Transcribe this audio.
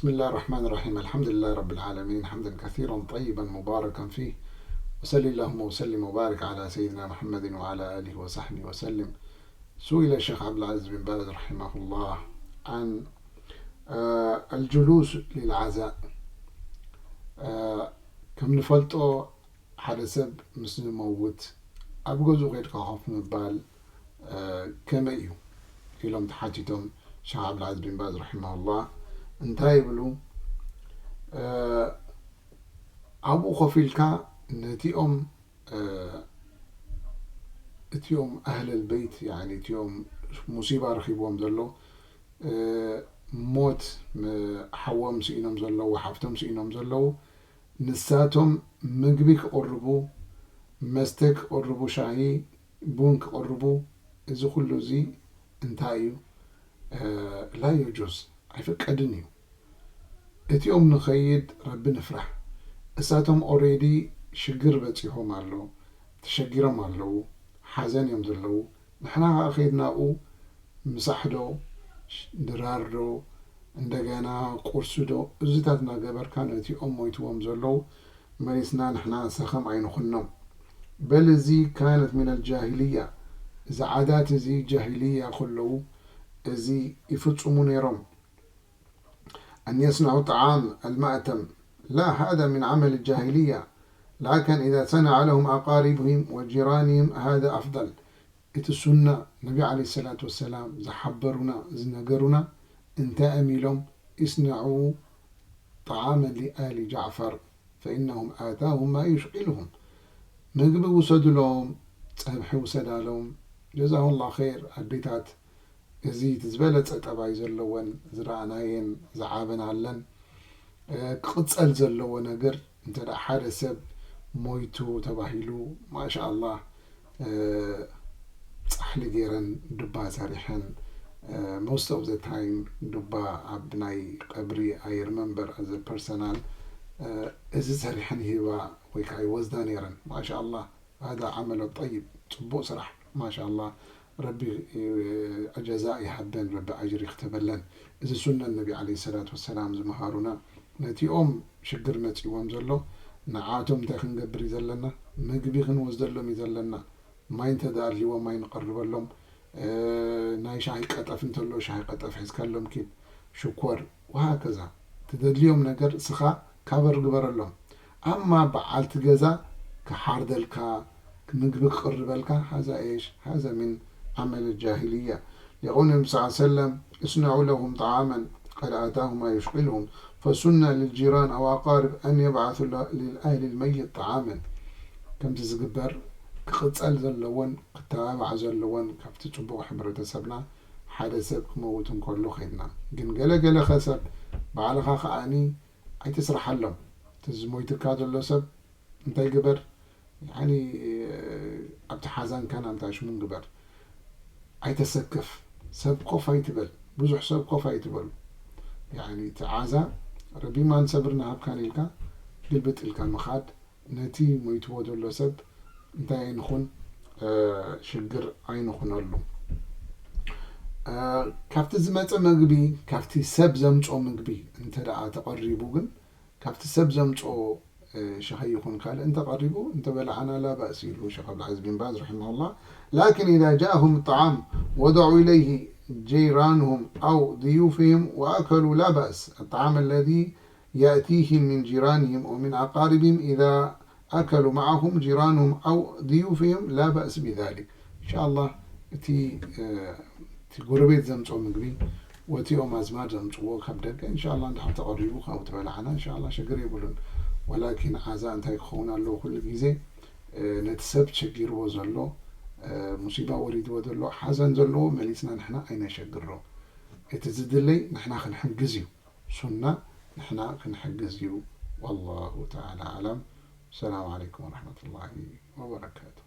بسم الله الرحمن الرحيم. الحمد لله رب العالمين، حمدا كثيرا طيبا مباركا فيه. وصل اللهم وسلم وبارك على سيدنا محمد وعلى آله وصحبه وسلم. سئل الشيخ عبد العزيز بن باز رحمه الله عن، آه، الجلوس للعزاء. آه، ከም ንፈልጦ ሓደ ሰብ ምስ ዝመውት ኣብ ገዝኡ ኬድካ ኮፍ ምባል፣ እ፣ ከመይ እዩ ኢሎም ተሓቲቶም ሸኽ ዓብድልዓዚዝ ቢን ባዝ ረሒመሁላህ። እንታይ ይብሉ? እ፣ ኣብኡ ኮፍ ኢልካ ነቲኦም፣ እ፣ እቲኦም ኣህለል በይት፣ ያኒ እቲኦም ሙሲባ ረኺብዎም ዘሎ፣ እ፣ ሞት፣ ም-፣ ሓዎም ስኢኖም ዘለዉ፣ ሓፍቶም ስኢኖም ዘለዉ፣ ንሳቶም ምግቢ ክቕርቡ፣ መስተ ክቕርቡ፣ ሻሂ፣ ቡን ክቕርቡ፣ እዚ ኩሉ እዚ እንታይ እዩ? እ፣ ላ የጁዝ፣ ኣይፍቀድን እዩ። እቲኦም ንኸይድ ረቢ ንፍራሕ። እሳቶም ኦሬዲ ሽግር በጺሖም ኣሎ፣ ተሸጊሮም ኣለዉ፣ ሓዘን እዮም ዘለዉ። ንሕና ኸኣ ኸይድና ኣብኡ ምሳሕ ዶ፣ ድራር ዶ፣ እንደገና ቁርሲ ዶ፣ እዚታት እናገበርካ ነቲኦም ሞይትዎም ዘለዉ መሊስና ንሕና ሰኸም ኣይንኹኖም። በል እዚ ካነት ሚነል ጃሂልያ፣ እዚ ዓዳት እዚ ጃሂልያ ከለዉ እዚ ይፍጽሙ ነይሮም። أن يصنعوا طعام المأتم، لا، هذا من عمل الجاهلية، لكن إذا صنع لهم أقاربهم وجيرانهم هذا أفضل። እቲ ሱና ነቢ ዓለይሂ ሰላቱ ወሰላም ዝሓበሩና ዝነገሩና እንታይ እዮም ኢሎም? اصنعوا طعاما لآل جعفر فإنهم آتاهم ما يشغلهم። ምግቢ ውሰዱሎም፣ ጸብሒ ውሰዳሎም። ጀዛሁላህ ኸይር ኣዴታት። እዚ እቲ ዝበለጸ ጠባይ ዘለወን ዝረኣናየን ዝዓበናለን፣ እ፣ ክቕጸል ዘለዎ ነገር እንተ ደኣ ሓደ ሰብ ሞይቱ ተባሂሉ ማሻኣላህ፣ እ፣ ጻሕሊ ገይረን ዱባ ሰሪሐን፣ እ፣ most of the time ዱባ ኣብ ናይ ቀብሪ I remember as a personal፣ እ፣ እዚ ሰሪሐን ይህባ ወይ ከዓ ይወስዳ ነይረን። ማሻኣላህ። هذا عمل طيب، ጽቡቕ ስራሕ ማሻኣላህ። ረቢ፣ እ፣ ጀዛእ ይሃበን፣ ረቢ ኣጅሪ ይክተበለን። እዚ ሱነን ነቢ ዓለይሂ ሰላቱ ወሰላም ዝመሃሩና፣ ነቲኦም ሽግር መጺዎም ዘሎ ንዓቶም እንታይ ክንገብር እዩ ዘለና? ምግቢ ክንወስደሎም እዩ ዘለና። ማይ እንተ ደኣ ኣድልይዎም ማይ ንቐርበሎም። እ፣ ናይ ሻሂ ቀጠፍ እንተሎ ሻሂ ቀጠፍ ሒዝካሎም ኪድ፣ ሽኮር ወሃከዛ። ትደድልዮም ነገር እስኻ ካቨር ግበረሎም። ኣማ በዓልቲ ገዛ ክሓርደልካ፣ ምግቢ ክቕርበልካ፣ ሃዛ ኤሽ፣ ሃዛ ሚን ዓመል ጃሂልያ። የቑል ነቢ ስ ሰለም፣ እስነዑ ለሁም ጠዓመን ቀድ ኣታሁም ማ ዩሽቂልሁም፣ ፈሱና ልልጂራን ኣው ኣቃርብ ኣን የብዓቱ ለ-፣ ልልኣህሊ ልመይት ጠዓመን። ከምቲ ዝግበር ክቕጸል ዘለዎን ክተባባዕ ዘለዎን ካብቲ ጽቡቕ ሕብረተሰብና ሓደ ሰብ ክመውት እንከሎ ኸይድና። ግን ገለ ገለኸ ሰብ ባዕልኻ ከኣኒ ኣይትስርሓሎም። እቲ ዝሞይትካ ዘሎ ሰብ እንታይ ግበር? ያኒ፣ ኣብቲ ሓዛንካ ናምታ ሽሙን ግበር። ኣይተሰክፍ። ሰብ ኮፍ ኣይትበል። ብዙሕ ሰብ ኮፍ ኣይትበሉ። ያኒ፣ እቲ ዓዛ ረቢ ማን ሰብሪ ንሃብካን ኢልካ ግልብጥ ኢልካ ምኻድ፣ ነቲ ሞይትዎ ዘሎ ሰብ እንታይ ኣይንኹን፣ እ፣ ሽግር ኣይንኹነሉ። እ፣ ካብቲ ዝመጸ መግቢ፣ ካብቲ ሰብ ዘምጾ ምግቢ እንተ ደኣ ተቐሪቡ ግን፣ ካብቲ ሰብ ዘምጾ፣ እ፣ ሸኸ ይኹን ካልእ እንተ ቀሪቡ፣ እንተ በላዕና ላ ባእስ ኢሉ ሸኽ ኣብልዓዝ ቢን ባዝ ረሒመሁላህ። ላኪን ኢዛ ጃአሁም ጣዓም ወደዑ ኢለይሂ ጀይራንሁም ኣው ድዩፍህም ወኣከሉ ላ ባእስ። ኣጣዓም ኣለዚ يأتيهم من جيرانهم ومن أقاربهم إذا أكلوا معهم جيرانهم أو ضيوفهم لا بأس بذلك. إن شاء الله، እቲ፣ እ፣ እቲ ጎረቤት ዘምጽኦ ምግቢ፣ ወቲኦም ኣዝማድ ዘምጽዎ ካብ ደገ፣ إن شاء الله፣ እንድሕር ተቐሪቡ ካብኡ ትበልዓና፣ إن شاء الله፣ ሽግር የብሉን። ወላኪን ዓዛ እንታይ ክኸውን ኣለዎ? ኩሉ ግዜ፣ እ፣ ነቲ ሰብ ቸጊርዎ ዘሎ፣ እ፣ ሙሲባ ወሪድዎ ዘሎ፣ ሓዘን ዘለዎ መሊስና ንሕና ኣይነሸግሮ። እቲ ዝድለይ ንሕና ክንሕግዝ እዩ። ሱና ንሕና ክንሕግዝ እዩ። والله تعالى أعلم. السلام عليكم ورحمة الله وبركاته.